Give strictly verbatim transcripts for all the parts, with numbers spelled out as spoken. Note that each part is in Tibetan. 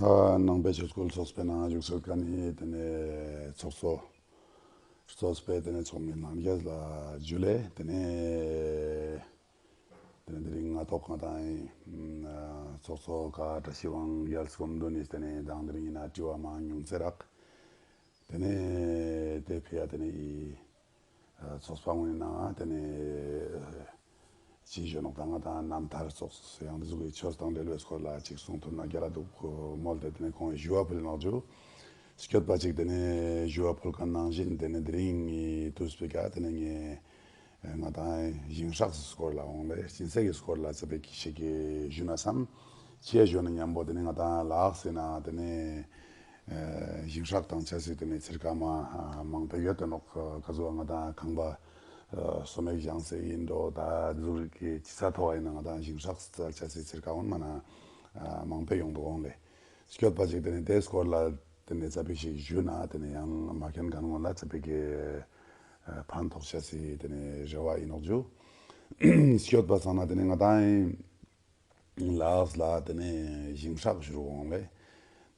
ཨ། ནང་པའི་ཆོས་སྐུལ་ཚོགས་པའི་ནང་བཞུགས་སའི་ཁ་ནས་དེ་ནས་ཚོགས་གཙོ་གཙོས་པའི་དེ་ནས་ཚོགས་མི་རྣམས་ལ་ཇུ་ལེ། དེ་ནས་དེ་ནས་དེ་རིང་སྔ་ཐོག་ང་དང་ཚོགས་གཙོ་ཁག་བཀྲ་ཤིས་དབང་རྒྱལ་སྐུ་མདུན་ནས་དེ་ནས་དང་དེ་རིང་ཡིན་ན་དྲི་བ་མང་ཉུང་ཚེ་རག་དེ་ནས་དེ་ཕི་ཡ་དེ་ནས་ཨི། ཚོགས་པ་ངོས་ནས་དེ་ནས་ཅི་ཞུ་ནོག་ད་ང་དང་རྣམ་ཐར་ཚོགས་ཡང་འདི་ཚོ་གི་ཆོས་དང་འབྲེལ་བའི་སྐོར་ལ་ཅིག་གསུང་ཐུབ་ན་རྒྱ་ལ་འདུག་མོལ་ཏེ་དེ་ནས་ཁོང་ཞུ་བ་ཕུལ་ནོག་ཇུ། སྐྱོད་པ་ཅིག་དེ་ནས་ཞུ་བ་ཕུལ་མཁན་ནང་བཞིན་དེ་ནས་དེ་རིང་ངི་དུས་སྤེ་ཀ་དེ་ནས་ངས་ང་དང་ཞིང་སྲག་སྐོར་ལ་འོང་ལེ་སྦྱིན་སྲེག་གི་སྐོར་ལ་ཙ་པིག་ཞིག་གི་ཞུ་ན་བསམ། ཅི་ཞུ་ན་མཉམ་པོ་དེ་ནས་ང་དང་ལགས་ཟེར་ན་དེ་ནས། ཨ། ཞིང་སྲག་དང་ཆབས་ཅིག་དེ་ནས་ཚིར་ཁ་མ་ཨ་མང་པོ་ཡོད་དེ་ནོག་ཁ་ཟུ་ང་དང་ཁང་པ་ཨ་སོ་མེག་བཞེངས་སེ་ཡིན་འགྲོ་ད་ཟུར་གི་ཅི་ས་ཐོག་ཡིན་ན་ང་དང་ཞིང་སྲག་ཆབས་ཅིག་ཚིར་ཁ་འོན་མ་ན་ཨ་མང་པོ་ཡོང་འདུག་འོང་ལེ། སྐྱོད་པ་ཅིག་དེ་ནས་དེའི་སྐོར་ལ་དེ་ནས་ཙ་པིག་ཞིག་ཞུ་ན་དེ་ནས་ཡང་མ་མཁྱེན་མཁན་ངོ་ལ་ཙ་པིག་གི་ཨ་ཕན་ཐོགས་ཆ་སི་དེ་ནས་རེ་བ་ཡིན་ནོག་ཇུ། སྐྱོད་པ་ཚང་ན་དེ་ནས་ང་དང་ཡིན། ལགས་ལ་དེ་ནས་ཞིང་སྲག་ཞུ་རུ་འོང་ལེ།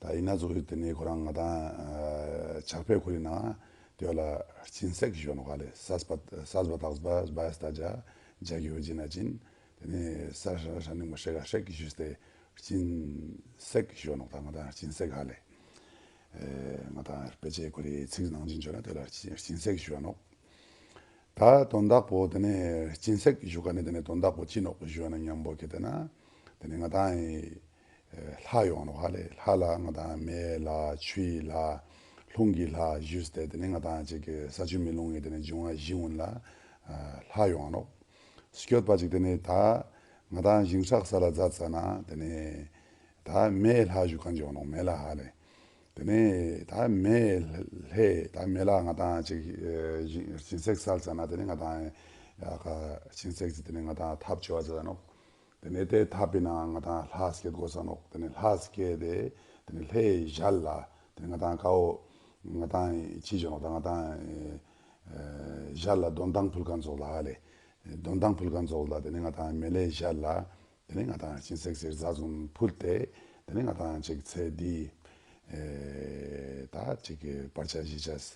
ད་ཡིན་ན་ཚོ་དེ་ནས་ཁོ་རང་ང་དང་ཨ་ཕྱག་དཔེ་ཁོ་རི་ནང་དེ་ལ་སྦྱིན་སྲེག་ཞུ་ནོག་ལེ། སས་པ་སས་པ་དག་པ་སྦ་ཡ་སྟ་ཇ་ཇ་གི་ཧོ་ཇི་ན་ཅིན། དེ་ནས་ས་ཧྲ་ཧྲ་ནི་མ་ཧྲེ་ག་ཧྲེག་ཞུས་ཏེ་སྦྱིན་སྲེག་ཞུ་ནོག་ད་ང་དང་སྦྱིན་སྲེག་ཧ་ལེ། ཨེ་ང་དང་དཔེ་ཆའི་ཁོ་རི་ཚིག་ནང་བཞིན་བརྗོད་ན་དེ་ལ་སྦྱིན་སྦྱིན་སྲེག་ཞུ་ནོག་ད་དོན་དག་པོ་དེ་ནས་སྦྱིན་སྲེག་ཞུ་ག་ནས་དེ་ནས་དོན་དག་པོ་ཅི་ནོག་ཞུ་ན་མཉམ་པོ་གི་དེ་ན་དེ་ནས་ང་དང་ཨེ་ལྷ་ཡོང་ནོག་ཧ་ལེ། ལྷ་ལ་ང་དང་མེ་ལྷ་ཆུའི་ལྷ་རླུང་གི་ལྷ་ཞུས་ཏེ་དེ་ནས་ང་དང་ཅིག་གི་ས་ཆུ་མེ་རླུང་གི་དེ་ནས་འབྱུང་བ་བཞི་འོན་ལ་ཨ་ལྷ་ཡོང་ནོག་སྐྱོད་པ་ཅིག་དེ་ནས་ད་ང་དང་ཞིང་སྲག་ས་ལ་མཛད་ཙ་ན་དེ་ནས་ད་མེ་ལྷ་ཞུ་མཁན་ཅིག་ཡོང་ནོག་མེ་ལྷ་ཧ་ལེ། དེ་ནས་ད་མེ་ལྷ་ད་མེ་ལྷ་ང་དང་ཅིག་ཨེ་སྦྱིན་སྦྱིན་སྲེག་སལ་ཙ་ན་དེ་ནས་ང་དང་ཡ་ག་སྦྱིན་སྲེག་ཅིག་དེ་ནས་ང་དང་ཐབ་ཅོ་བ་ཙ་ནོག་དེ་ནས་དེ་ཐབ་པའི་ནང་ང་དང་ལྷ་སྐྱེ་དགོས་ས་ནོག་དེ་ནས་ལྷ་སྐྱེ་དེ་དེ་ནས་ལྷའི་ཞལ་ལ་དེ་ནས་ང་དང་ཀའོ་ང་དང་ཅི་ཅོ་ནོག་ད་ང་དང་ཨེ་ཨེ་ཞལ་ལ་དོན་ཐང་ཕུལ་མཁན་ཚོགས་ལ་ཧ་ལེ། དོན་ཐང་ཕུལ་མཁན་ཚོགས་ལ་དེ་ནས་ང་དང་མེ་ལྷའི་ཞལ་ལ། དེ་ནས་ང་དང་སྦྱིན་སྲེག་ཟེར་ཟ་ཟུམ་ཕུལ་ཏེ། དེ་ནས་ང་དང་ཅིག་ཚེ་འདི་ཨེ་ད་ཅིག་གི་བར་ཆད་ཞི་ཅས།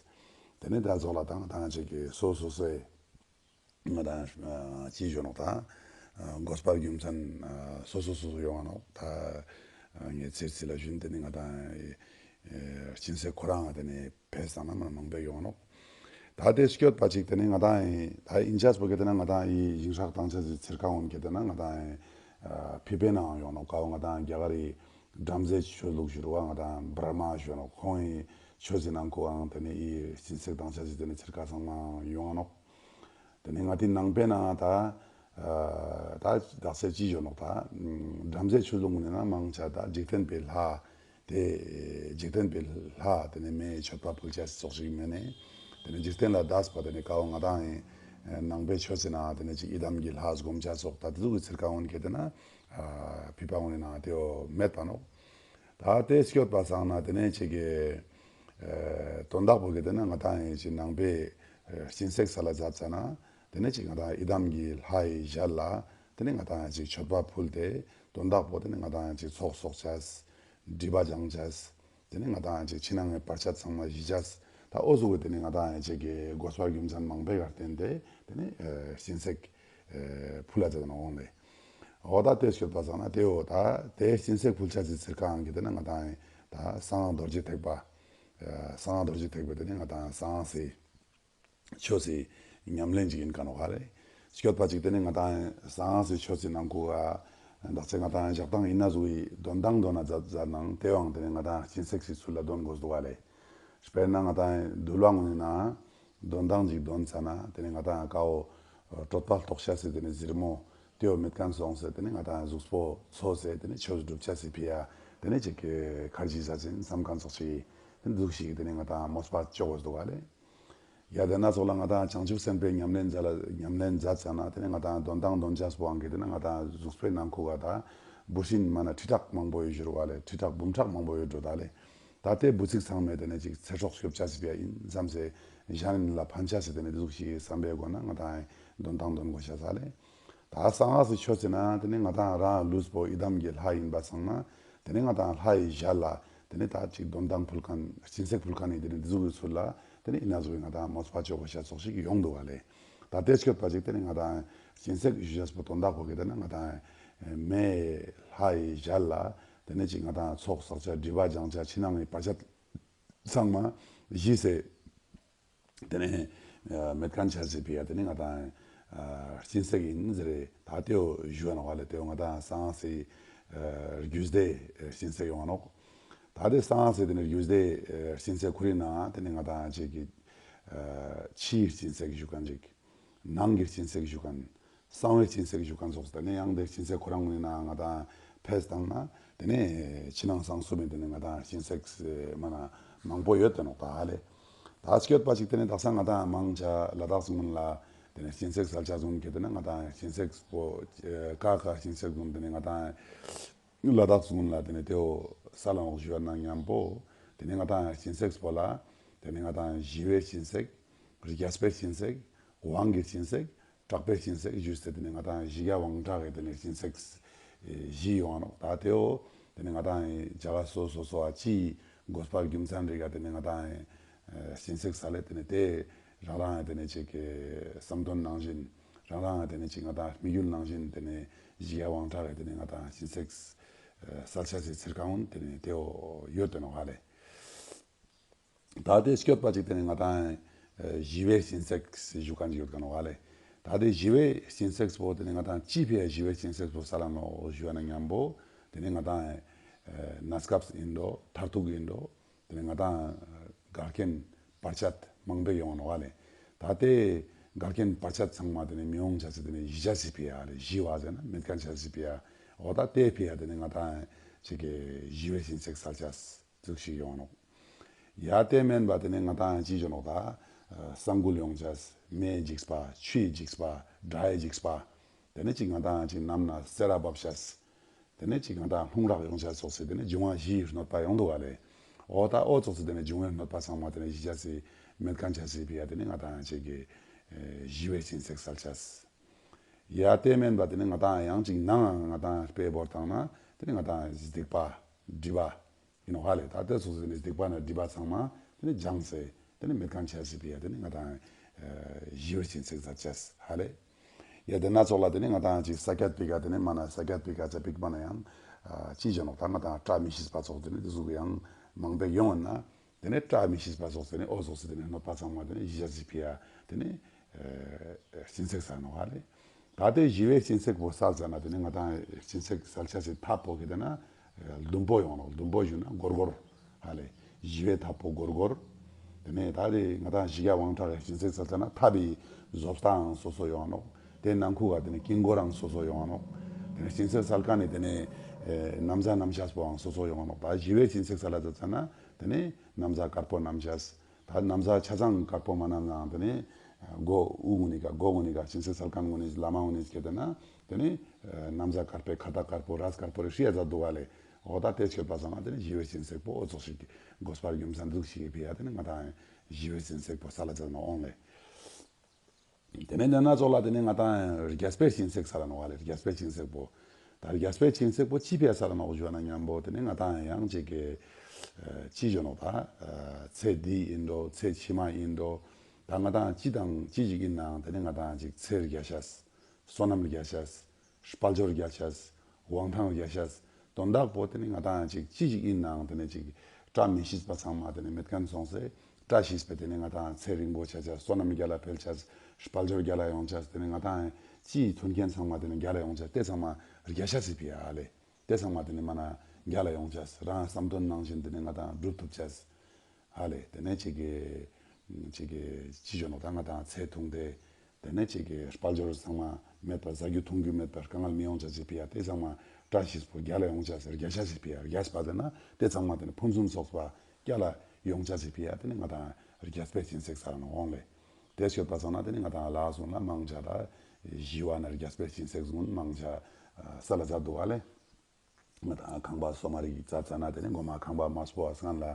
དེ་ནས་ད་རྫོགས་ལ་དང་དང་ཅིག་གི་སོ་སོ་སོའི་ང་དང་ཅི་ཞུ་ནོག་དང་དགོས་པ་རྒྱུ་མཚན་སོ་སོ་སོ་སོ་ཡོང་བ་ནོག་ད་ངས་ཚེ་ཚེ་ལ་ཞུན་དེ་ནས་ང་དང་སྦྱིན་སྲེག་ཁོ་རང་དེ་ནས་བས་ཙ་ན་མ་མང་པོ་ཡོང་ནོག་ད་དེ་སྐྱོད་པ་ཅིག་དེ་ནས་ང་དང་ཡིན་ད་ཡིན་ཆས་པོ་གི་དེ་ན་ང་དང་ཡིན་ཞིང་སྲག་དང་ཆ་ཚིར་ཁ་འོན་གི་དེ་ན་ང་དང་ཡིན་ཕི་པའི་ནང་ཡོང་ནོག་ཀའོ་ང་དང་རྒྱ་གར་རི་བྲམ་ཟེ་ཆོས་ལུགས་ཞུ་རུ་བ་ང་དང་བྷྲ་མ་ཞུ་ནོག་ཁོང་ཡིན་ཆོས་ཟིན་ནང་ཁོའང་དེ་ནས་ཡིན་སྦྱིན་སྲེག་དང་ཆ་ཚིར་དེ་ནས་ཚིར་ཁ་ཚང་མ་ཡོང་ནོག་དེ་ནས་ང་དེ་ནང་པའི་ནང་ད། ད་དག་ས་ཅི་ཡོད་ནོག་ད། བྲམ་ཟེ་ཆོས་ལུགས་ནས་ན་མང་ཆ་ད་འཇིག་རྟེན་པའི་ལྷ། དེ་འཇིག་རྟེན་པའི་ལྷ་དེ་ནས་མེའི་མཆོད་པ་ཕུལ་ཆ་སོགས་ཤིག་མེད་ནས། དེ་ནས་འཇིག་རྟེན་ལ་འདས་པ་དེ་ནས་ཀའོ་ང་དང་ཡིན། ནང་པའི་ཆོས་ཟེར་ན་དེ་ནས་ཅིག་ཡི་དམ་གྱི་ལྷ་སྒོམ་ཆ་སོགས་ད་དེ་ཚོ་གི་ཚིར་ཁ་འོན་གྱི་དེ་ན། ཕི་པ་འོན་ན་དེའོ་མེད་པ་ནོག་ད་དེ་སྐྱོད་པ་ཚང་ན་དེ་ནས་ཅིག་གི་ཨེ་དོན་དག་པོ་གི་དེ་ན་ང་དང་ཡིན་ཅིག་ནང་པའི་ཨེ་སྦྱིན་སྲེག་ས་ལ་མཛད་ཙ་ན་དེ་ནས་ཅིག་ང་དང་ཡི་དམ་གྱི་ལྷ་ཡི་ཞལ་ལ་དེ་ནས་ང་དང་ཅིག་མཆོད་པ་ཕུལ་ཏེ་དོན་དག་པོ་དེ་ནས་ང་དང་ཅིག་ཚོགས་གསོག་ཆས་སྒྲིབ་པ་སྦྱང་ཆས་དེ་ནས་ང་དང་ཅིག་ཕྱི་ནང་གི་བར་ཆད་ཚང་མ་ཞི་ཆས་ད་ཨོ་ཟུག་གི་དེ་ནས་ང་དང་ཅིག་གི་དགོས་པ་རྒྱུ་མཚན་མང་པོའི་གར་བརྟེན་ཏེ་དེ་ནས་ཨེ་སྦྱིན་སྲེག་ཕུལ་ལ་ཙ་ན་འོང་ལེ། འོ་ད་དེ་སྐྱོད་པ་ཚང་ན་དེ་འོ་ད་དེ་སྦྱིན་སྲེག་ཕུལ་ཆ་ཚིག་ཚིར་ཁ་ཨང་གི་དེ་ན་ང་དང་ད་གསང་སྔགས་རྡོ་རྗེ་ཐེག་པ། གསང་སྔགས་རྡོ་རྗེ་ཐེག་པ་དེ་ནི་ང་དང་གསང་སྔགས་སི་ཆོས་སི་ཉམས་ལེན་ཅིག་ཡིན་ག་ནོ་ག་རེ། སྐྱོད་པ་ཅིག་དེ་ནི་ང་དང་གསང་སྔགས་སི་ཆོས་སི་ནང་ཁུ་ག་འདག་ཚེ་ང་དང་ཞག་དང་ཡིན་ན་ཟུག་གི་འདོན་དང་འདོན་ན་མཛད་མཛད་ནང་དེ་བང་དེ་ནི་ང་དང་སྦྱིན་སྲེག་སི་ཚུལ་ལ་འདོན་དགོས་འདུག་ག་རེ། དཔེར་ན་ང་དང་འདུལ་བ་ངོས་ནས་ན་འདོན་དང་ཅིག་འདོན་ཚ་ན་དེ་ནི་ང་དང་ཀའོ་གྲོད་པ་ལྟོགས་ཤ་སི་དེ་ནི་ཟིར་མོ་དེའོ་མེད་མཁན་སོང་སེ་དེ་ནི་ང་དང་གཟུགས་པོ་འཚོ་སེ་དེ་ནི་ཆོས་སྒྲུབ་ཆ་སི་ཕི་ཡ་དེ་ནི་ཅིག་གི་ཁར་ཇི་ཟ་ཅིན་བསམ་མཁན་ཚོགས་ཅིག་དེ་འདུག་ཞིག་དེ་ནི་ང་དང་མོས་པ་ཅོག་གོ་འདུག་ག་ལེ། ཡ་དེ་ན་ཚོགས་ལ་ང་དང་བྱང་ཆུབ་སེམས་དཔའི་ཉམས་ལེན་མཛད་ལ་ཉམས་ལེན་མཛད་ཙ་ན་དེ་ནི་ང་དང་འདོན་དང་འདོན་ཆས་པོའང་གི་དེ་ནི་ང་དང་གཟུགས་པོའི་ནང་ཁུ་ག་ད་འབུ་སྲིན་མ་ན་ཁྲི་ཕྲག་མང་པོ་ཡོད་ཞུ་རུ་བ་ལེ། ཁྲི་ཕྲག་འབུམ་ཕྲག་མང་པོ་ཡོད་འགྲོ་ད་ལེ། ད་ལྟའི་འབུ་ཚིག་ཚང་མས་དེ་ནས་ཅིག་ཚེ་སྲོག་སྐྱོབ་ཆ་སི་ཕི་ཡ་ཡིན་བསམ་སེ་གཞན་ལ་ཕན་ཆ་སི་དེ་ནས་འདི་ཟུག་ཞིག་བསམ་པའི་སྒོ་ན་ང་དང་འདོན་དང་འདོན་དགོས་ཤ་ས་ལེ། ད་གསང་སྔགས་སི་ཆོས་ཟེར་ན་དེ་ནི་ང་དང་རང་ལུས་པོ་ཡི་དམ་གྱི་ལྷ་ཡིན་པ་ཚང་ན་ དེ་ནས་ང་དང་ལྷ་ཡི་ཞལ་ལ་དེ་ནས་ད་ཅིག་འདོན་ཐང་ཕུལ་མཁན་སྦྱིན་སྲེག་ཕུལ་མཁན་ནི་དེ་ནས་འདི་ཟུག་གི་ཚུལ་ལ་དེ་ནས་ཡིན་ན་ཟུག་གི་ང་དང་མོས་པ་བཅོ་དགོས་ཤ་ཚོགས་ཤིག་ཡོང་འདུག་བ་ལས། ད་དེ་སྐྱོད་པ་ཅིག་དེ་ནས་ང་དང་སྦྱིན་སྲེག་ཞུ་ཅེས་པོ་དོན་དག་པོ་གི་དེ་ནས་ང་དང་མེ་ལྷ་ཡི་ཞལ་ལ་དེ་ནས་ཅིག་ང་དང་ཚོགས་བསགས་ཅེས་སྒྲིབ་པ་སྦྱང་ཅེས་ཕྱི་ནང་གི་བར་ཆད་ཚང་མ་ཞི་སེ། དེ་ནས་ཨ་མེད་མཁན་ཆ་སི་ཕི་ཡ་དེ་ནས་ང་དང་ཨ་སྦྱིན་སྲེག་ཡིན་ཟེར་རེད། ད་དེའོ་ཞུ་བ་ནོ་བ་ལས་དེའོ་ང་དང་གསང་སྔགས་སི་ཨ་རྒྱུད་སྡེ་སྦྱིན་སྲེག་ཡོང་བ་ནོ། ད་དེ་གསང་སྔགས་སི་དེ་ནས་རྒྱུད་སྡེ་སྦྱིན་སྲེག་ཁོ་རའི་ནང་དེ་ནས་ང་དང་ཅིག་གི་ཨ་ཕྱིའི་སྦྱིན་སྲེག་ཞུ་མཁན་ཅིག་ནང་གི་སྦྱིན་སྲེག་ཞུ་མཁན། གསང་བའི་སྦྱིན་སྲེག་ཞུ་མཁན་སོགས་དེ་ནས་ཡང་དེ་སྦྱིན་སྲེག་ཁོ་རང་ངོས་ནས་ང་དང་ཕེས་བཏང་ན་དེ་ནས་ཕྱི་ནང་གསང་གསུམ་མིན་དེ་ནས་ང་དང་སྦྱིན་སྲེག་མ་ན་མང་པོ་ཡོད་དེ་ནོ་ད་ཧ་ལས། ད་སྐྱོད་པ་ཅིག་དེ་ནས་དག་ས་ང་དང་མང་ཆ་ལ་དྭགས་སུ་ངུན་ལ་དེ་ནས་སྦྱིན་སྲེག་སལ་ཆ་བཟུང་གི་དེ་ནས་ང་དང་སྦྱིན་སྲེག་པོ་ཀ་ཀ་སྦྱིན་སྲེག་བཟུང་དེ་ནས་ང་དང་ལ་དྭགས་སུ་ངུན་ལ་དེ་ནས་དེའོ་ས་ལ་འོག་ཞུ་བ་ན་མཉམ་པོ་དེ་ནས་ང་དང་སྦྱིན་སྲེག་པོ་ལ་དེ་ནས་ང་དང་ཞི་བའི་སྦྱིན་སྲེག་རྒྱས་པའི་སྦྱིན་སྲེག་དབང་གི་སྦྱིན་སྲེག་དྲག་པའི་སྦྱིན་སྲེག་ཞུས་ཏེ་དེ་ནས་ང་དང་བཞི་བརྒྱ་དབང་དྲག་གི་དེ་ནས་སྦྱིན་སྲེག་བཞི་ཡོང་ནོ། ད་དེའོ་དེ་ནས་ང་དང་བྱ་བ་སོ་སོ་སོ་བ་ཅིའི་དགོས་པ་རྒྱུ་མཚན་རིག་ག་དེ་ནས་ང་དང་སྦྱིན་སྲེག་ས་ལས་དེ་ནས་དེ་རང་རང་དེ་ནས་ཅིག་གི་བསམ་དོན་ནང་བཞིན་རང་རང་དེ་ནས་ཅིག་ང་དང་དམིགས་ཡུལ་ནང་བཞིན་དེ་ནས་བཞི་བརྒྱ་དབང་དྲག་གི་དེ་ནས་ང་དང་སྦྱིན་སྲེག་སལ་ཆ་སི་ཚིར་ཀ་འོན་དེ་ནས་དེའོ་ཡོད་དེ་ནོ་ཧ་ལས། ད་དེ་སྐྱོད་པ་ཅིག་དེ་ནས་ང་དང་ཞི་བའི་སྦྱིན་སྲེག་ཞུ་མཁན་ཅིག་ཡོད་ག་ནོ་བ་ལས། ད་དེ་ཞི་བའི་སྦྱིན་སྲེག་པོ་དེ་ནས་ང་དང་ཅི་ཕི་ཡ་ཞི་བའི་སྦྱིན་སྲེག་པོ་ས་ལ་ནོ་ཞུ་བ་ན་མཉམ་པོ་དེ་ནས་ང་དང་གནས་སྐབས་ཡིན་འགྲོ་མཐར་ཐུག་ཡིན་འགྲོ་དེ་ནས་ང་དང་འགལ་རྐྱེན་བར་ཆད་མང་པོ་ཡོང་ནོ་བ་ལས། ད་དེ་འགལ་རྐྱེན་བར་ཆད་ཚང་མ་དེ་ནས་མི་ཡོང་ཆ་སི་དེ་ནས་ཞི་ཆ་སི་ཕི་ཡ་ལས་ཞི་བ་ཟེར་ན་མེད་མཁན་ཆ་སི་ཕི་ཡ་འོ་ད་དེ་ཕི་ཡ་དེ་ནས་ང་དང་ཅིག་གི་ཞི་བའི་སྦྱིན་སྲེག་སལ་ཆ་ཟུག་ཞིག་ཡོང་ནོ། ཡ་དེ་མིན་པ་དེ་ནས་ང་དང་ཅི་བྱོ་ནོ་ད། ས་འགུལ་ཡོང་ཆས། མེའི་འཇིགས་པ། ཆུའི་འཇིགས་པ། དགྲའི་འཇིགས་པ། དེ་ནས་ཅིག་ང་དང་ཅིག་ནམ་ན་སེར་བ་བབས་ཆས། དེ་ནས་ཅིག་ང་དང་རླུང་རགས་ཡོང་ཆས་སོགས་སི་དེ་ནས་འབྱུང་བ་བཞིའི་གནོད་པ་ཡོང་འདུག་བ་ལས། འོ་ད་འོ་ཙོགས་སི་དེ་ནས་འབྱུང་བའི་གནོད་པ་ཚང་མ་དེ་ནས་ཞི་ཆ་སི་མེད་མཁན་ཆ་སི་ཕི་ཡ་དེ་ནས་ང་དང་ཅིག་གི་ཞི་བའི་སྦྱིན་སྲེག་སལ་ཆས། ཡ་དེ་མིན་པ་དེ་ནས་ང་དང་ཡང་ཅིག་ནང་ང་དང་དཔེ་བོར་བཏང་ན་དེ་ནས་ང་དང་སྡིག་པ། སྒྲིབ་པ། ཡིན་ནོ་ཧ་ལས། ད་ལྟའི་སོ་སོ་ནི་སྡིག་པ་ན་སྒྲིབ་པ་ཚང་མ་དེ་ནི་སྦྱངས་སེ་དེ་ནི་མེད་མཁན་ཆ་སི་ཕི་ཡ་དེ་ནི་ང་དང་ཞི་བའི་སྦྱིན་སྲེག་མཛད་ཅེས་ཧ་ལས། ཡ་དེ་ན་ཚོགས་ལ་དེ་ནི་ང་དང་ཅིག་ས་ཀྱད་པི་ཀ་དེ་ནི་མ་ན་ས་ཀྱད་པི་ཀ་ཚ་པིག་མ་ན་ཡང་ཅི་བྱ་ནོ་ད་ང་དང་བཀྲ་མི་ཤིས་པ་ཚོགས་དེ་ནི་དེ་ཟུག་ཡང་མང་པོ་ཡོང་ན་དེ་ནི་བཀྲ་མི་ཤིས་པ་ཚོགས་དེ་ནི་ཨོ་ཚོགས་སེ་དེ་ནི་གནོད་པ་ཚང་མ་དེ་ནི་ཞི་བའི་སྦྱིན་སྲེག་ཕི་ཡ་དེ་ནི་སྦྱིན་སྲེག་ས་ནོ་ཧ་ལས། ད་ལྟའི་ཞི་བའི་སྦྱིན་སྲེག་པོ་སལ་ཙ་ན་དེ་ནི་ང་དང་སྦྱིན་སྲེག་སལ་ཆ་སི་ཐབས་པོ་གི་དེ་ན་ལྡུམ་པོ་ཡོང་ནོ། ལྡུམ་པོ་ཞུ་ན་སྒོར་སྒོར་ཧ་ལས། ཞི་བའི་ཐབས་པོ་སྒོར་སྒོར། དེ་ནས་ད་དེ་ང་དང་ཞི་རྒྱས་དབང་དྲག་གི་སྦྱིན་སྲེག་སལ་ཙ་ན་ཐབས་པའི་བཟོ་ལྟའང་སོ་སོ་ཡོང་ནོ། དེ་ནང་ཁུག་ག་དེ་ནས་དཀྱིལ་འཁོར་རང་སོ་སོ་ཡོང་ནོ། དེ་ནས་སྦྱིན་སྲེག་སལ་ཀ་ནས་དེ་ནས་ན་བཟའ་བསྣམ་ཆས་པོའང་སོ་སོ་ཡོང་ནོ། ད་ཞི་བའི་སྦྱིན་སྲེག་སལ་ཙ་ན་དེ་ནས་ན་བཟའ་དཀར་པོ་བསྣམ་ཆས། ད་ན་བཟའ་ཆ་ཚང་དཀར་པོ་མ་བསྣམས་ནའང་དེ་ནས་སྒོ་དབུ་ངོ་ནས་ཀ་སྒོ་ངོ་ནས་ཀ་སྦྱིན་སྲེག་སལ་མཁན་ངོ་ནས་བླ་མ་ངོ་ནས་སྐྱེ་དེ་ན་དེ་ནས་ན་བཟའ་དཀར་པོའི་ཁ་བཏགས་དཀར་པོ་རས་དཀར་པོ་རེ་ཧྲི་ཡ་ཛ་འདུག་ག་ལས། འོ་ད་དེ་སྐྱོད་པ་ཚང་མ་དེ་ནས་ཞི་བའི་སྦྱིན་སྲེག་པོ་ཨོ་ཙོགས་ཤིག་དགོས་པ་རྒྱུ་མཚན་འདུག་ཞིག་ཕི་ཡ་དེ་ནས་ང་དང་ཞི་བའི་སྦྱིན་སྲེག་པོ་སལ་ཙ་ན་འོང་ལས། དེ་ནས་ན་ཚོགས་ལ་དེ་ནས་ང་དང་རྒྱས་པའི་སྦྱིན་སྲེག་སལ་ནོ་བ་ལས། རྒྱས་པའི་སྦྱིན་སྲེག་པོ། ད་རྒྱས་པའི་སྦྱིན་སྲེག་པོ་ཅི་ཕི་ཡ་སལ་ནོ་ཞུ་ན་མཉམ་པོ་དེ་ནས་ང་དང་ཡང་ཅིག་གི་ཅི་ཞུ་ནོ་ད་ཚེ་འདི་ཡིན་འགྲོ་ཚེ་ཕྱི་མ་ཡིན་འགྲོ། ད་ང་དང་ཅི་དང་ཅི་ཞིག་ཡིན་ནའང་དེ་ནས་ང་དང་ཅིག་ཚེ་རྒྱས་ཤས། བསོད་ནམས་རྒྱས་ཤས། དཔལ་འབྱོར་རྒྱས་ཤས། དབང་ཐང་རྒྱས་ཤས། དོན་དག་པོ་དེ་ནི་ང་དང་ཅིག་ཅི་ཞིག་ཡིན་ནའང་དེ་ནི་ཅིག་བཀྲ་མི་ཤིས་པ་ཚང་མ་དེ་ནི་མེད་མཁན་སོང་སེ། བཀྲ་ཤིས་པའི་དེ་ནི་ང་དང་ཚེ་རིང་པོ་ཆ་ཆ་བསོད་ནམས་རྒྱ་ལ་འཕེལ་ཆས། དཔལ་འབྱོར་རྒྱ་ལ་ཡོང་ཆས། དེ་ནི་ང་དང་ཅིའི་མཐུན་རྐྱེན་ཚང་མ་དེ་ནི་རྒྱ་ལ་ཡོང་ཆས། དེ་ཚང་མ་རྒྱ་ཤ་སི་ཕི་ཡ་ལེ། དེ་ཚང་མ་དེ་ནི་མ་ན་རྒྱ་ལ་ཡོང་ཆས། རང་བསམ་དོན་ནང་བཞིན་དེ་ནི་ང་དང་སྒྲུབ་ཐུབ་ཆས། ཧ་ལས་དེ་ནས་ཅིག་གི་ཅིག་གི་ཅི་ཞུ་ནོ་ད་ང་དང་ཚེ་ཐུང་སྟེ། དེ་ནས་ཅིག་གི་དཔལ་འབྱོར་ཚང་མ་མེད་པར་ཟ་རྒྱུ་འཐུང་རྒྱུ་མེད་པར་དཀའ་ངལ་མི་ཡོང་ཆ་ཅིག་ཕི་ཡ། དེ་ཚང་མ་བཀྲ་ཤིས་པོ་རྒྱ་ལ་ཡོང་ཆ་ཟེར་རྒྱ་ཤ་ཟེར་ཕི་ཡ། རྒྱས་པ་དེ་ན་དེ་ཚང་མ་དེ་ནས་ཕུན་སུམ་ཚོགས་པ་རྒྱ་ལ་ཡོང་ཆ་ཟེར་ཕི་ཡ། དེ་ནས་ང་དང་རྒྱས་པའི་སྦྱིན་སྲེག་སལ་ནོ་འོང་ལེ། དེ་སྐྱོད་པ་སོང་ན་དེ་ནས་ང་དང་ལ་སོང་ན་མང་ཆ་ད་ཞི་བ་ན་རྒྱས་པའི་སྦྱིན་སྲེག་ཟུང་མང་ཆ་སལ་ལ་མཛད་འདུག་ག་ལེ། ང་དང་ཁང་པ་སོ་མ་རིག་རྩ་ཙ་ན་དེ་ནས་སྒོ་མ་ཁང་པ་མ་སྤོ་བ་སྔན་ལ་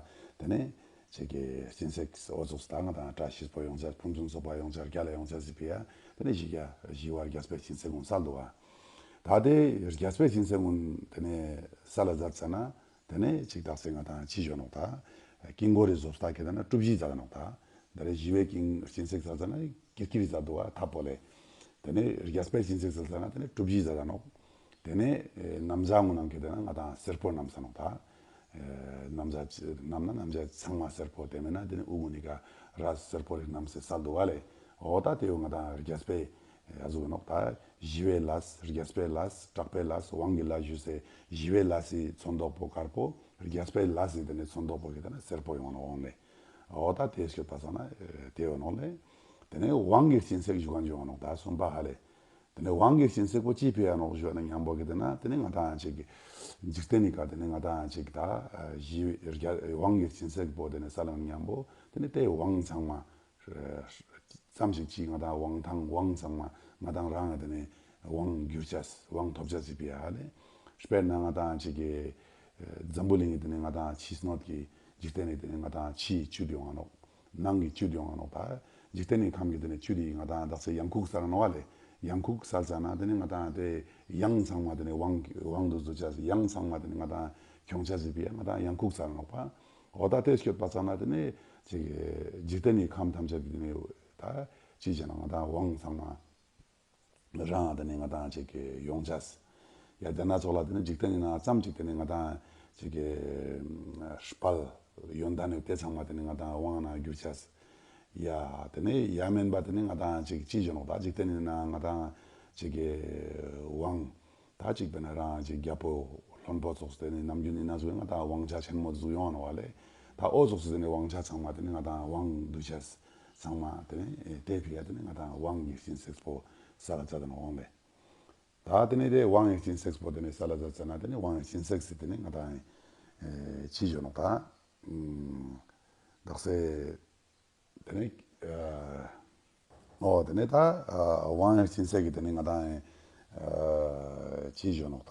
དེ་ནས་ཅིག་གི་སྦྱིན་སྲེག་ཨོ་ཙོགས་ད་ང་དང་བཀྲ་ཤིས་པོ་ཡོང་ཆ། ཕུན་སུམ་ཚོགས་པ་ཡོང་ཆ། རྒྱ་ལ་ཡོང་ཆ་ཟེར་ཕི་ཡ། དེ་ནས་ཞི་རྒྱ་ཞི་བ་རྒྱས་པའི་སྦྱིན་སྲེག་ཀུན་སལ་འདུག་ག། ད་དེ་རྒྱས་པའི་སྦྱིན་སྲེག་ཀུན་དེ་ནས་སལ་ལ་མཛད་ཙ་ན་ དེ་ནས་ཅིག་དག་ས་ང་དང་ཅི་ཞུ་ནོག་ད། དཀྱིལ་འཁོར་རི་བཟོ་ལྟ་གི་དེ་ན་གྲུ་བཞི་ཟ་ནོག་ད། ད་རེས་ཞི་བའི་དཀྱིལ་སྤྱན་གཟིགས་ས་ཟ་ན་ཀིར་ཀིར་ཟ་འདུག་བ་ཐབ་པོ་ལས། དེ་ནས་རྒྱས་པའི་སྤྱན་གཟིགས་ས་ཟ་ན་དེ་ནས་གྲུ་བཞི་ཟ་ནོག་དེ་ནས་ཨེ་ན་བཟའ་ངོ་ནང་གི་དེ་ན་ང་དང་སེར་པོ་བསྣམས་ས་ནོག་ད། ཨེ་ན་བཟའ་བསྣམས་ན་ན་བཟའ་ཚང་མ་སེར་པོ་དེ་མིན་ན་དེ་ནས་དབུ་མོ་གཉིས་ཀ་ར་སེར་པོ་རེ་བསྣམས་སེ་ས་འདུག་བ་ལས། འོ་ད་དེ་ཡོ་ང་དང་རྒྱས་པའི་ཨ་ཟུག་ནོག་ད། ཞི་བའི་ལས། རྒྱས་པའི་ལས། དྲག་པོའི་ལས། དབང་གི་ལས་ཞུ་སའི་ཞི་བའི་ལས་སི་ཚོན་མདོག་པོ་དཀར་པོ། རྒྱས་པའི་ལས་སི་དེ་ནས་ཚོན་མདོག་པོ་གི་དེ་ན་སེར་པོ་ཡོང་ནོག་འོང་ལེ། འོ་ད་དེ་སྐྱོད་པ་སང་ན་དེ་ཡོ་ནོག་ལེ། དེ་ནས་དབང་གི་སྤྱན་གཟིགས་ཞུ་ག་འཇུག་ནོག་ད་གསུམ་པ་ཧ་ལེ། དེ་ནས་དབང་གི་སྤྱན་གཟིགས་པོ་ཅི་ཕི་ཡ་ནོག་ཞུ་ན་མཉམ་པོ་གི་དེ་ན་དེ་ནས་ང་དང་ཅིག་འཇིག་རྟེན་ནི་ཀ་དེ་ནས་ང་དང་ཅིག་ད་ཞི་བའི་དབང་གི་སྤྱན་གཟིགས་པོ་དེ་ནས་ས་ལ་མཉམ་པོ་དེ་ནས་དེ་དབང་ཚང་མ། ཙམ་ཞིག་ཅིག་ང་དང་དབང་ཐང་དབང་ཚང་མ་ང་དང་རང་ང་དེ་ནས་དབང་བསྒྱུར་ཆས་དབང་ཐོབ་ཆས་ཟིག་པི་ཡ་ལེ། དཔེར་ན་ང་དང་ཅིག་གི་འཛམ་བུ་གླིང་གི་དེ་ནས་ང་དང་ཕྱི་སྣོད་ཀྱི་འཇིག་རྟེན་ནི་དེ་ནས་ང་དང་ཕྱིའི་བཅུད་ཡོང་ང་ནོག་ནང་གི་བཅུད་ཡོང་ང་ནོག་ད་འཇིག་རྟེན་ནི་ཁམས་ཀྱི་དེ་ནས་བཅུད་དེ་ང་དང་དག་ས་ཡང་ཁུག་སལ་ནོག་བ་ལེ། ཡང་ཁུག་སལ་ཙ་ན་དེ་ནས་ང་དང་དེ་ཡང་ཚང་མ་དེ་ནས་དབང་དབང་དུ་བཟོ་ཆས་ཡང་ཚང་མ་དེ་ནས་ང་དང་ཁྱོང་ཆས་ཟིག་པི་ཡ་ང་དང་ཡང་ཁུག་སལ་ནོག་པ། འོ་ད་དེ་སྐྱོད་པ་ཙམ་ན་དེ་ནས་ཅིག་འཇིག་རྟེན་ནི་ཁམས་ཐམས་ཅད་ཀྱི་དེ་ནས་ད་ཅི་བྱས་ན་ང་དང་དབང་ཚང་མ་རང་དེ་ནས་ང་དང་ཅིག་ཡོང་ཆས། ཡ་དེ་ན་ཚོགས་ལ་དེ་ནས་འཇིག་རྟེན་ནི་ན་ཙམ་ཅིག་དེ་ནས་ང་དང་ཅིག་དཔལ་ཡོན་ཏན་ནི་དེ་ཚང་མ་དེ་ནས་ང་དང་དབང་ན་བསྒྱུར་ཆས། ཡ་དེ་ནས་ཡ་མེན་པ་དེ་ནས་ང་དང་ཅིག་ཅི་བྱས་ནོག་ད་འཇིག་རྟེན་ནི་ན་ང་དང་ཅིག་དབང་། ད་གཅིག་པས་ན་རང་གཅིག་རྒྱལ་པོ་བློན་པོ་ཚོགས་སུ་དེ་ནས་ནམ་རྒྱུན་ནི་ན་ཟུག་ང་དང་དབང་ཆ་ཆེན་མོ་ཟུག་ཡོང་ནོག་བ་ལེ། ད་ཨོ་ཚོགས་སུ་དེ་ནས་དབང་ཆ་ཚང་མ་དེ་ནས་ང་དང་དབང་སྡུད་ཆས་ཚང་མ་དེ་ནས་དེ་ཕི་ཡ་དེ་ནས་ང་དང་དབང་གི་སྤྱན་གཟིགས་པོ་ས་ལ་ཙ་དེ་ནས་འོང་ལེ། ད་དེ་ནས་དེ་དབང་གི་སྤྱན་གཟིགས་པོ་དེ་ནས་ས་ལ་ཙ་ཙ་ན་དེ་ནས་དབང་གི་སྤྱན་གཟིགས་སི་དེ་ནས་ང་དང་ཅི་བྱས་ནོག་ད། དག་ས། དེ་ནས་ཨོ་དེ་ནས་ད་དབང་ཡང་སྤྱན་གཟིགས་ཀྱི་དེ་ནས་ང་དང་ཅི་བྱས་ནོག་ད།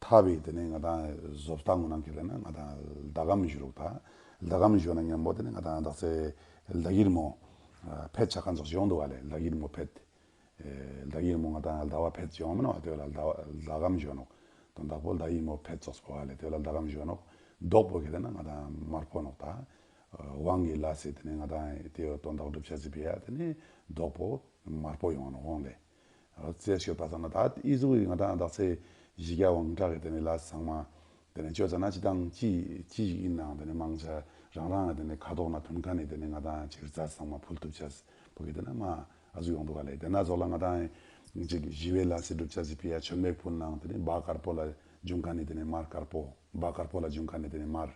ཐབ་པའི་དེ་ནས་ང་དང་བཟོ་ལྟ་ངོ་ནང་གི་དེ་ན་ང་དང་ཟླ་གམ་བཞུ་རོག་ད། ཟླ་གམ་བཞུ་ན་མཉམ་པོ་དེ་ནས་ང་དང་དག་ས་ཟླ་གིར་མོ་ཕེད་ཆ་ཁན་ཚོགས་ཡོང་འདུག་བ་ལེ། ཟླ་གིར་མོ་ཕེད། ཨེ་ཟླ་གིར་མོ་ང་དང་ཟླ་བ་ཕེད་ཅིག་ཡོང་མིན་ནོག་དེ་བ་ལ་ཟླ་བ་ཟླ་གམ་ཞུ་ནོག་དོན་དག་པོ་ཟླ་གིར་མོ་ཕེད་ཚོགས་པ་ལས་དེ་བ་ལ་ཟླ་གམ་ཞུ་ནོག་མདོག་པོ་གི་དེ་ན་ང་དང་དམར་པོ་ནོག་ད། དབང་གི་ལས་སི་དེ་ནས་ང་དང་དེ་བ་དོན་དག་སྒྲུབ་བྱ་ཟིག་པི་ཡ་དེ་ནས་མདོག་པོ་དམར་པོ་ཡོང་ནོག་འོང་ལེ། རྩེ་ཤོད་པ་ཙམ་ན་ད་ཨི་ཟུག་གི་ང་དང་དག་ས་ཞི་རྒྱས་དབང་དྲག་གི་དེ་ནས་ལས་ཚང་མ། དེ་ནས་ཅོ་ཙ་ན་ཅི་དང་ཅི་ཅི་ཞིག་ཡིན་ནའང་དེ་ནས་མང་ཆེ་རང་རང་ལ་དེ་ནས་ཁ་དོག་ན་མཐུན་ཁ་ནས་དེ་ནས་ང་དང་ཅིག་རྩ་ཚང་མ་ཕུལ་ཐུབ་ཆས་བོ་གི་དེ་ན་མ་ཨ་ཟུག་ཡོང་འདུག་ག་ལེ། དེ་ན་ཚོགས་ལ་ང་དང་ཅིག་ཞི་བའི་ལས་སི་སྒྲུབ་ཆས་སི་ཕི་ཡ་མཆོད་མེ་ཕུལ་ནའང་དེ་ནས་སྦ་དཀར་པོ་ལ་འབྱུང་ཁ་ནས་དེ་ནས་དམར་དཀར་པོ་སྦ་དཀར་པོ་ལ་འབྱུང་ཁ་ནས་དེ་ནས་དམར།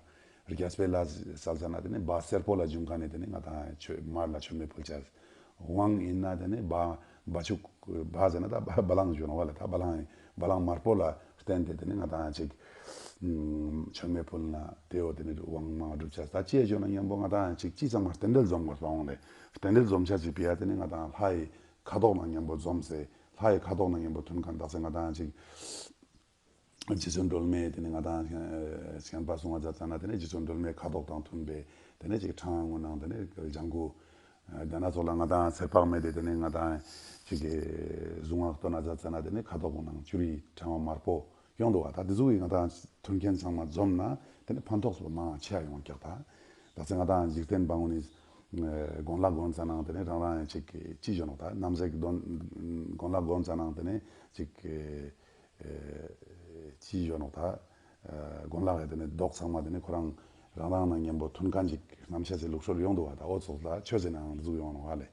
རྒྱས་པའི་ལས་སལ་ས་ན་དེ་ནས་སྦ་སེར་པོ་ལ་འབྱུང་ཁ་ནས་དེ་ནས་ང་དང་མཆོད་དམར་ལ་མཆོད་མེ་ཕུལ་ཆས། དབང་ཡིན་ན་དེ་ནས་སྦ་སྦ་ཆུ་སྦ་ཟེར་ན་ད་སྦ་སྦ་གླང་ཞུ་ནོག་བ་ལ་ད་སྦ་གླང་སྦ་གླང་དམར་པོ་ལ་བརྟེན་ཏེ་དེ་ནས་ང་དང་ཅིག་མཆོད་མེ་ཕུལ་ན་དེ་བོ་དེ་ནས་དབང་མང་སྒྲུབ་ཆས། ད་ཅི་ཡ་ཞུ་ན་མཉམ་པོ་ང་དང་ཅིག་ཅི་ཚང་མ་རྟེན་འབྲེལ་འཛོམས་དགོས་པ་འོང་ལེ། རྟེན་འབྲེལ་འཛོམས་ཆས་ཅིག་པི་ཡ་དེ་ནས་ང་དང་ལྷ་ཡི་ཁ་དོག་ནང་མཉམ་པོ་འཛོམས་སེ་ལྷ་ཡི་ཁ་དོག་ནང་མཉམ་པོ་མཐུན་ཁ་ད་ཟེར་ང་དང་ཅིག་རྗེ་བཙུན་སྒྲོལ་མའི་དེ་ནས་ང་དང་ཨ་བཤན་པ་གསུང་བ་མཛད་ཙ་ན་དེ་ནས་རྗེ་བཙུན་སྒྲོལ་མའི་ཁ་དོག་དང་མཐུན་པའི་དེ་ནས་ཅིག་ཕྲེང་བ་ངོ་ནང་དེ་ནས་ལྗང་གུ། དེ་ན་ཚོགས་ལ་ང་དང་ཚེ་དཔག་མེད་དེ་དེ་ནས་ང་དང་ཅིག་གི་གཟུངས་སྔགས་བཏོན་ན་མཛད་ཙ་ན་དེ་ནས་ཁ་དོག་ངོ་ནང་བཅུ་རིའི་ཕྲེང་བ་དམར་པོ་ཡོང་འདུག་བ། ད་དེ་ཚོ་གི་ང་དང་མཐུན་རྐྱེན་ཚང་མ་འཛོམས་ན་དེ་ནས་ཕན་ཐོགས་སུ་མང་ཆེ་ཡོང་ཀྱག་ད། ད་ཚེ་ང་དང་འཇིག་རྟེན་པ་ངོ་ནས་གོན་ལག་གོན་ཙ་ན་དེ་ནས་རང་རང་ཡང་ཅིག་གི་ཅི་བྱོ་ནོག་ད་རྣམ་སྲས་ཀྱི་གདོན་གོན་ལག་གོན་ཙ་ན་དེ་ནས་ཅིག་གི་ཅི་ཡོད་ནོག་ད། གོན་ལག་གི་དེ་ནས་མདོག་ཚང་མ་དེ་ནས་ཁོ་རང་རང་རང་ནང་མཉམ་པོ་མཐུན་ཁ་ཅིག་རྣམ་ཤེས་སི་ལུགས་སྲོལ་ཡོང་འདུག་བ། ད་ཨོ་ཚོགས་ལ་ཆོས་ཟེར་ནའང་འདི་ཟུག་ཡོང་ནོག་ཧ་ལེ།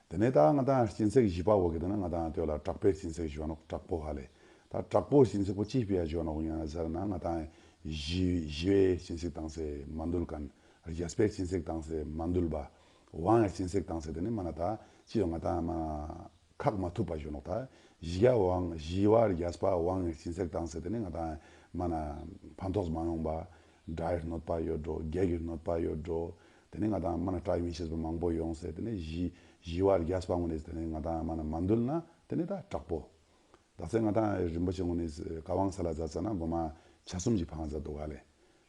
དེ་ནས་ད་ང་དང་སྤྱན་གཟིགས་བཞི་པ་བོ་གི་དེ་ན་ང་དང་དེ་ལ་དྲག་པོའི་སྤྱན་གཟིགས་ཞུ་ནོག་དྲག་པོ་ཧ་ལེ། ད་དྲག་པོའི་སྤྱན་གཟིགས་པོ་ཅི་ཕི་ཡ་ཞུ་ནོག་ཡང་ཟེར་ན་ང་དང་ཞི་ཞི་བའི་སྤྱན་གཟིགས་བཏང་སེ་མ་འདུལ་མཁན། རྒྱས་པའི་སྤྱན་གཟིགས་བཏང་སེ་མ་འདུལ་བ། དབང་ཡ་སྤྱན་གཟིགས་བཏང་སེ་དེ་ནས་མ་ན་ད་ཅི་ཡོང་ང་དང་མ་ཁག་མ་ཐུབ་པ་ཞུ་ནོག་ད། ཞི་བ་དབང་ཞི་བ་རྒྱས་པ་དབང་སྤྱན་གཟིགས་བཏང་སྟེ་དེ་ནས་ང་དང་མ་ན་ཕན་ཐོགས་མ་ཡོང་པ། དགྲ་ཡི་གནོད་པ་ཡོད་འགྲོ། བགེགས་ཀྱི་གནོད་པ་ཡོད་འགྲོ། དེ་ནས་ང་དང་མ་ན་བཀྲ་ཡི་མི་ཤེས་པ་མང་པོ་ཡོང་སྟེ་དེ་ནས་ཞི་ཞི་བ་རྒྱས་པ་ངོ་ནས་དེ་ནས་ང་དང་མ་ན་མ་འདུལ་ན་དེ་ནས་ད་དྲག་པོ། ད་ཚེ་ང་དང་རིན་པོ་ཆེ་ངོ་ནས་བཀའ་དབང་ས་ལ་མཛད་ཙ་ན་སྒོ་མ་ཆ་གསུམ་གྱི་ཕང་མཛད་འདུག་ག་ལེ།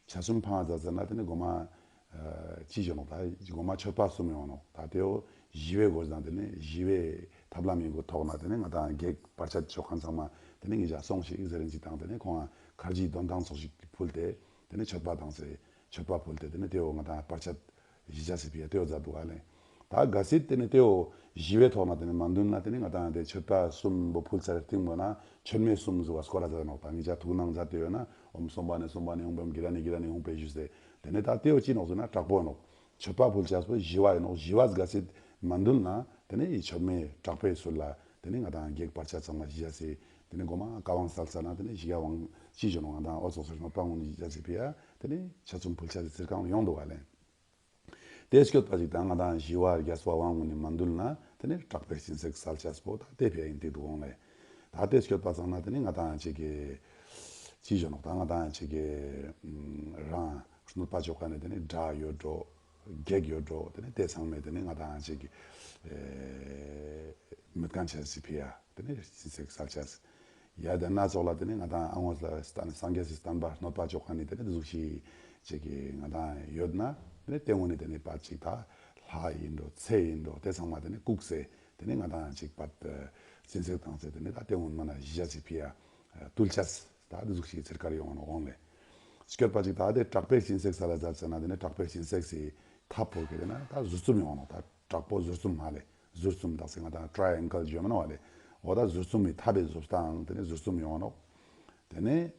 ཆ་གསུམ་ཕང་མཛད་ཙ་ན་དེ་ནས་སྒོ་མ་ཅི་བྱོ་ནོག་ད་སྒོ་མ་མཆོད་པ་གསུམ་ཡོང་ནོག་ད་དེའོ་ཞི་བའི་སྒོ་དང་དེ་ནས་ཞི་བའི་ཐབས་ལམ་ཡིན་གོ་ཐོག་ན་དེ་ནས་ང་དང་བགེགས་བར་ཆད་ཆོག་མཁན་ཚང་མ་ དེ་ནས་ངེད་ཅག་སོང་ཞིག་ཟེར་རིན་ཅིག་དང་དེ་ནས་ཁོང་ཁར་ཇིའི་དོན་ཐང་ཚོགས་ཤིག་ཕུལ་ཏེ་དེ་ནས་མཆོད་པ་དང་ཚེ་མཆོད་པ་ཕུལ་ཏེ་དེ་ནས་དེའོ་ང་དང་བར་ཆད་གཞི་བྱ་སྲིད་པའི་དེའོ་མཛད་འདུག་ག་ལེ། ད་གལ་སྲིད་དེ་ནས་དེའོ་ཞི་བའི་ཐོག་ན་དེ་ནས་མ་འདུལ་ན་དེ་ནས་ང་དང་དེ་མཆོད་པ་གསུམ་པོ་ཕུལ་ཚར་སྟེང་པོ་ན་མཆོད་མེ་གསུམ་བཟོ་བ་སྐོར་ར་མཛད་ནོག་ད་ངེད་ཅག་ཐུགས་སྣང་མཛད་དེ་ཡོད་ན་ཨོཾ་སོམ་པ་ནས་སོམ་པ་ནས་ཧཱུྃ་བུམ་གི་ར་ནས་གི་ར་ནས་ཧཱུྃ་བུམ་ཞུས་ཏེ་དེ་ནས་ད་དེའོ་ཅི་ནོག་ཟེར་ན་དྲག་པོ་ནོག་མཆོད་པ་ཕུལ་བྱས་པོ་ཞི་བ་ཡིན་ནོག་ཞི་བ་གལ་སྲིད་མ་འདུལ་ན་དེ་ནས་ཡི་མཆོད་མེ་དྲག་པོའི་ཚུལ་ལ་དེ་ནས་ང་དང་བགེགས་བར་ཆད་ཚང་མ་ཞི་བྱ་སྲིད། དེ་ནས་མགོ་མ་བཀའ་དབང་སལ་ཚར་ན་དེ་ནས་ཞི་ག་དབང་ཅི་བྱོ་ནོག་ང་དང་ཨོ་ཚོགས་སུ་གནོད་པ་ངོ་ནས་ཞི་བྱ་སྲིད་ཕི་ཡ་དེ་ནས་ཆ་ཚུམ་ཕུལ་བྱ་སྲིད་ཚིར་གང་ཡོང་འདུག་ག་ལེ། དེ་སྐྱོད་པ་ཅིག་དང་ང་དང་ཞི་བ་རྒྱས་པ་དབང་ངོ་ནས་མ་འདུལ་ན་དེ་ནས་དྲག་པོའི་སྦྱིན་སྲེག་སལ་བྱས་པོ་ད་དེ་ཕི་ཡ་ཡིན་དེ་འདུག་འོང་ལེ། ད་དེ་སྐྱོད་པ་ཚང་ན་དེ་ནས་ང་དང་ཅིག་གི་ཅི་བྱོ་ནོག་ད་ང་དང་ཅིག་གི་རང་གནོད་པ་བཅོ་ག་ནས་དེ་ནས་དགྲ་ཡོད་འགྲོ། བགེགས་ཡོད་འགྲོ། དེ་ནས་དེ་ཚང་མས་དེ་ནས་ང་དང་ཅིག་ཨེ་མི་དཀའ་ཆེ་སི་ཕི་ཡ་དེ་ནས་སྦྱིན་སྲེག་སལ་བྱས། ཡ་དེ་སྣ་ཚོགས་ལ་དེ་ནས་ང་དང་ཨ་ངོས་ལ་སྟན་སངས་རྒྱས་སི་བསྟན་པ་གནོད་པ་བཅོ་ག་ནས་དེ་ནས་དེ་ཟུག་ཤིག་ཅིག་གི་ང་དང་ཡོད་ན་དེ་ནས་དེ་ངོ་ནས་དེ་ནས་པ་ཅིག་ད་ལྷ་ཡིན་འགྲོ་ཚེ་ཡིན་འགྲོ་དེ་ཚང་མ་དེ་ནས་བཀུག་སེ་དེ་ནས་ང་དང་ཅིག་པ་སྦྱིན་སྲེག་བཏང་སེ་དེ་ནས་ད་དེ་ངོ་མ་ན་ཞི་བྱ་སི་ཕི་ཡ་བཏུལ་བྱས། ད་དེ་ཟུག་ཤིག་ཚེར་ཁར་ཡོང་ནོག་འོང་ལེ། སྐྱོད་པ་ཅིག་ད་དེ་དྲག་པོའི་སྦྱིན་སྲེག་སལ་ལ་མཛད་ཟེར་ན་དེ་ནས་དྲག་པོའི་སྦྱིན་སྲེག་སི་ཐབས་པོ་གི་དེ་ན་ད་ཟུར་རྩུབ་ཡོང་ནོག་ད་དྲག་པོ་ཟུར་རྩུབ་མ་ལེ། ཟུར་རྩུབ་དག་སེ་ང་དང་ཊྲའི་ཨེང་གལ་བརྗོད་མ་ནོག་བ་ལེ། འོ་ད་ཟུར་རྩུབ་མི་ཐབས་པའི་ཟུར་དང་དེ་ནས་ཟུར་རྩུབ་ཡོང་ནོག་དེ་ནས་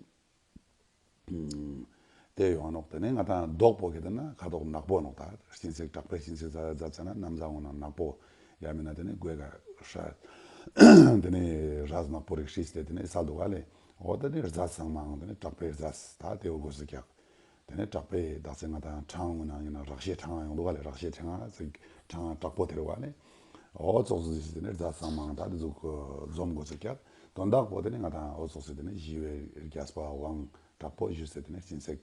དེ་ཡོང་ནོག་དེ་ནས་ང་དང་ལྡོག་པོ་གི་དེ་ན་ཁ་དོག་ནག་པོ་ནོག་ད་སྦྱིན་སྲེག་དྲག་པོའི་སྦྱིན་སྲེག་མཛད་ཟེར་ན་ནམ་ཟ་འོང་ན་ནག་པོ། ཡ་མིན་ན་དེ་ནས་གོས་ག་ཧྲ། དེ་ནས་རས་ནག་པོ་རིགས་ཧྲིས་ཏེ་དེ་ནས་སལ་འདུག་ག་ལེ། འོ་དེ་ནས་རྫས་ཚང་མའང་དེ་ནས་དྲག་པོའི་རྫས་ད་དེའོ་དགོས་སུ་ཀྱག་དེ་ནས་དྲག་པོའི་དག་སེ་ང་དང་ཕྲེང་ངོ་ན་ཡིན་ན་རག་ཤེས་ཕྲེང་ཡོང་འདུག་ག་ལེ། རག་ཤེས་ཕྲེང་ཟེར་ཕྲེང་དྲག་པོ་དེ་རེད་བ་ལེ། འོ་ཙོགས་སུ་ཟིག་དེ་ནས་རྫས་ཚང་མའང་ད་དེ་ཟུག་འཛོམས་དགོས་སུ་ཀྱག་དོན་དག་པོ་དེ་ནས་ང་དང་འོ་ཙོགས་སུ་དེ་ནས་ཞི་བའི་རྒྱས་པ་དབང་དྲག་པོ་ཞུས་སེ་དེ་ནས་སྦྱིན་སྲེག་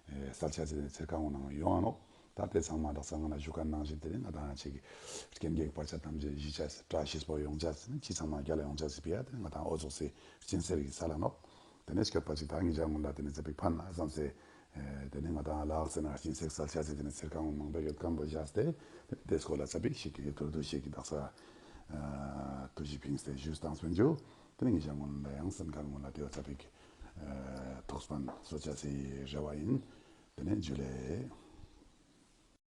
ཨེ་གསལ་ཆ་ཟེར་ནས་ཚེར་ཁ་ངོ་ནང་ཡོང་ཨ་ནོག་ད་དེ་ཚང་མ་དག་ས་ང་ལ་ཞུ་ཁ་ནང་བཞིན་དེ་ནས་ང་དང་ཅིག་རྐྱེན་གྱི་བར་ཆད་ཐམས་ཅད་ཞི་ཆ་ཟེར་བཀྲ་ཤིས་པོ་ཡོང་ཆ་ཟེར་ནས་ཅི་ཚང་མ་རྒྱ་ལ་ཡོང་ཆ་ཟེར་བི་ཡ་དེ་ནས་ང་དང་འོ་ཙོགས་སེ་སྦྱིན་སྲེག་གི་ས་ལ་ནོག་དེ་ནས་སྐྱོད་པ་ཅིག་ད་ངེད་ཅག་སྔོན་ལ་དེ་ནས་ཙ་པིག་ཕན་ན་བསམ་སེ་ཨེ་དེ་ནས་ང་དང་ལག་ཟེར་ན་སྦྱིན་སྲེག་གསལ་ཆ་ཟེར་དེ་ནས་ཚེར་ཁ་ངོ་མང་པོ་ཡོད་མཁན་པོ་བཞག་སྟེ་དེ་ནས་དེ་སྐོར་ལ་ཙ་པིག་ཞིག་གི་ཐུར་དུ་ཞིག་གི་དག་ས་ཐུགས་རྗེ་ཕིངས་ཏེ་ཞུས་དང་སྤེན་རྒྱུ། དེ་ནས་ངེད་ཅག་སྔོན་ལ་ཡང་སེམས་ཁ་སྔོན་ལ་དེ་བ་ཙ་པིག་ཐུགས་སྤན་གསོ་ཆ་སའི་རེ་བ་ཡིན། དེ་ནས་འཇུ་ལེ།